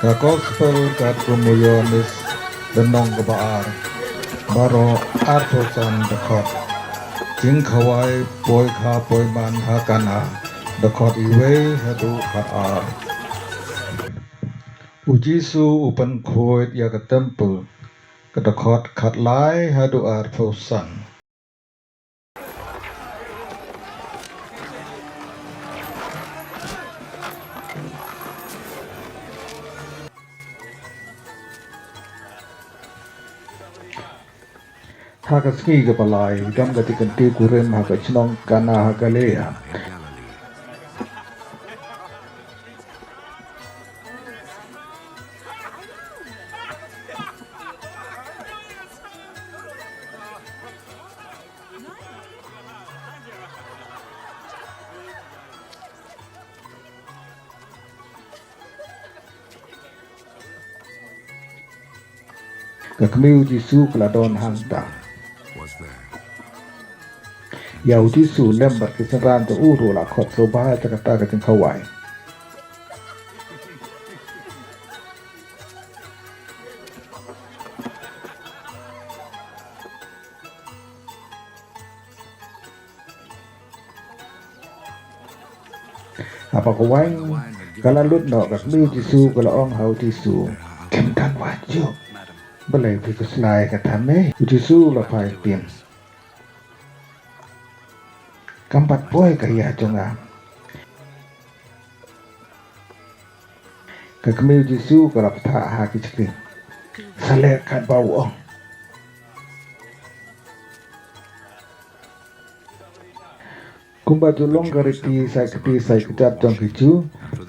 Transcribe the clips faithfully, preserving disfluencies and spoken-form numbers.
Ka Gospel katkum u Ïoannis, lynnong kaba ar, baroh arphew san dkhot. Jingkhawai poikha poiman ha Kana, dkhot iwei haduh khatar. U Jisu u pynkhuid ïa ka templ, ka dkhot khatlai haduh arphew san. Ha ka sngi kaba lai, don ka jingkynthih kurim ha ka shnong Kana ha Galilea. Ka kmie u Jisu ka la don hangta. Ïa u Jisu lem bad ki synran jong u ruh la khot sngewbha ïa kata ka jingkhawai. Haba ka waiñ ka la lut noh, ka kmie u Jisu ka la ong ha u Jisu, "Kim don waiñ juh. Balei phi khuslai kata me?" U Jisu la phai tim, "Kam pat poi ka ïa jong nga." Ka kmie u Jisu ka la phah ha ki shakri, "Sa leh katba u ong." Kumba ju long ka riti, sa kti sa kjat jong ki Jiw,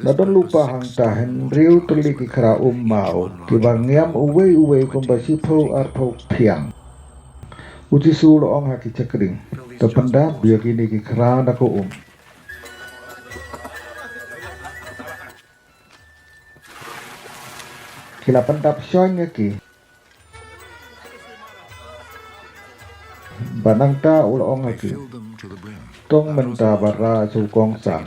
la don lypa hangta hynriew tylli ki khra um maw, kiba ngiam uwei uwei kumba shiphew arphew phiang. U Jisu u la ong ha ki shakri, "To pyndap ïa kine ki khra da ka um." Ki la pyndap shon ïa ki. Bad nangta u la ong ha ki, "Tong mynta bad rah sha u kongsan."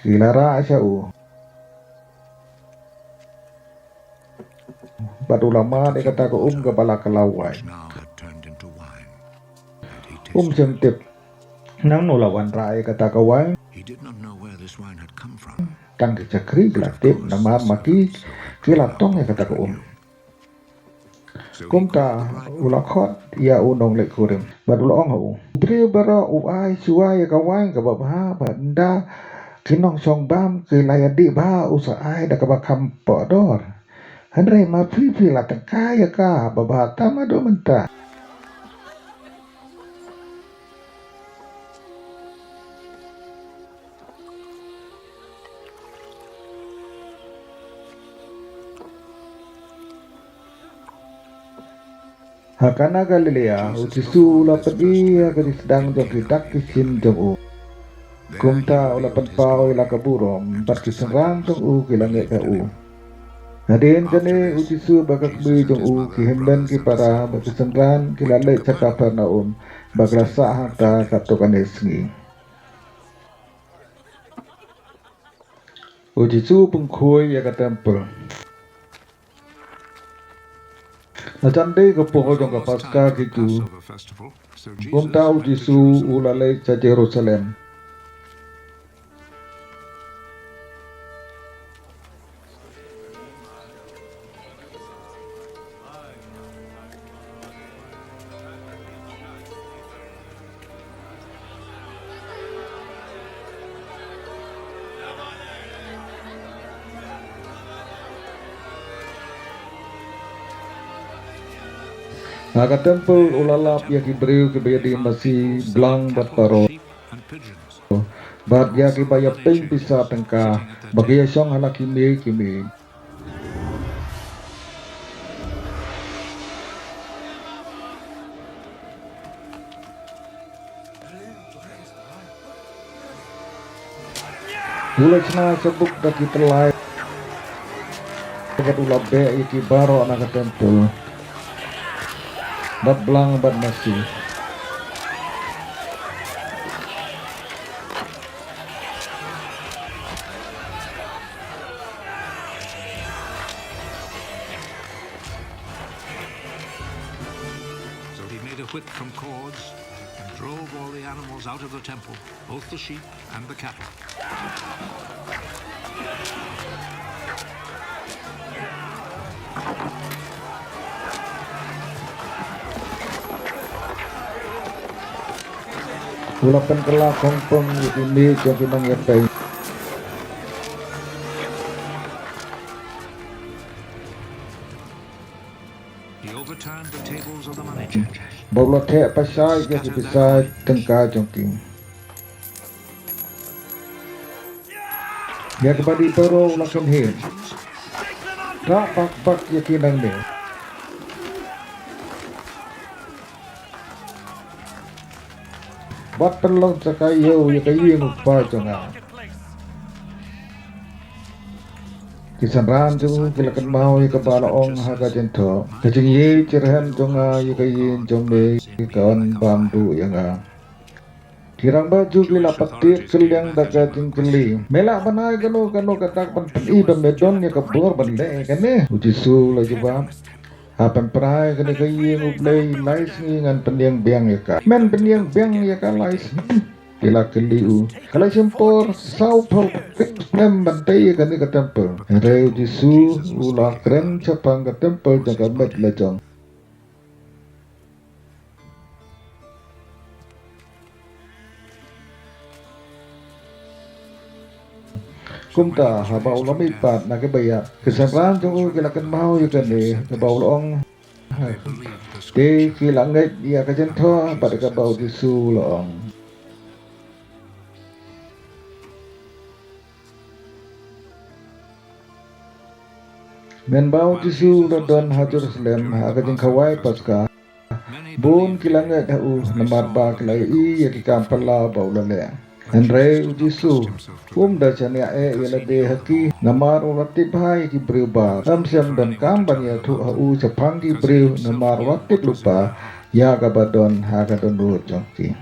Ki la rah sha u. Bad u la mad ïa kata ka um kaba la kylla waiñ. Um shym tip nangno la wanrah ïa kata ka waiñ. Tang ki shakri ki la tip namar ma ki ki la tong ïa kata ka um. Kumta u la khot ïa u nongleit kurim bad u la ong ha u, "Briew baroh u ai shuwa ïa ka waiñ kaba bha, bad ynda ki nongshong bam ki la ïadih bha, u sa ai da kaba kham pohdor. Hynrei ma phi, phi la tyngkai ïa kaba bha tam haduh mynta." Ha Kana Galilea, u Jisu u la pyni ïa ka jingsdang jong ki dak ki shin jong u. Kumta u la pynpaw ïa la ka burom, bad ki synran jong u ki la ngeit ha u. Hadien kane u Jisu bad ka kmie jong u, ki hynmen ki para bad ki synran ki la leit sha Kapernaum, bad ki la sah hangta katto katne sngi. U Jisu u pynkhuid ïa ka templ. La jan dei ka por jong ka Paskha ki Jiw. Kumta u Jisu u la leit sha Jerusalem. Ha ka templ u la lap ïa ki briew kiba ïadie masi, blang bad parot, bad ïa kiba ïapeiñ pisa tyngka ba ki ïashong ha la ki miej ki miej. U la shna shabuk da ki tyllai bad u la beh ïa ki baroh na ka temple. Bad blang bad masi. So he made a whip from cords and drove all the animals out of the temple, both the sheep and the cattle. U la pynkylla khongpong ïa ki miej jong ki nongïatei. He overturned the tables of the money changers. Bad u la theh pashai ïa ki pisa tyngka jong ki. Ïa kaba dih baroh u la kynhun. Rah bak bak ïa ki nangne. Bad pynlong sa ka ïew ïa ka ïing u kpa jong nga. Ki synran jong u ki la kynmaw ïa kaba la ong ha ka jingthoh, ka jingïeit jyrhem jong nga ïa ka ïing jong me kan bam duh ïa nga. Ki rangbah Jiw ki la pat tied kylliang da ka jingkylli, me lah ban ai kano kano ka dak ban pyni ba me don ïa ka bor ban leh ïa kane? U Jisu u la jubab, ha pynpra ïa kane ka ïing U Blei lai sngi ngan pynïeng biang ïa ka. Men pynïeng biang ïa ka lai sngi? Ki la kylli u. Ka la shim por saw phew phra snem ban tei ïa kane ka temple. Hynrei u Jisu u la kren shaphang ka temple jong ka met la jong. Kumta haba u la mihpat na kaba ïap, ki synran jong u ki la kynmaw ïa kane kaba u la ong. Te ki la ngeit ïa ka jingthoh bad kaba u Jisu u la ong. Mynba u Jisu u la don ha Jerusalem ha ka jingkhawai Paska, bun ki la ngeit ha u namar ba ki la ïohi ïa ki kam phylla ba u la leh. Hynrei u Jisu um da shaniah eh ïa lade ha ki, namar u la tip bha ïa ki briew ba ym shym donkam ban ïathuh ha u shaphang ki briew, namar u la tip lypa ïa kaba don ha ka dohnud jong ki.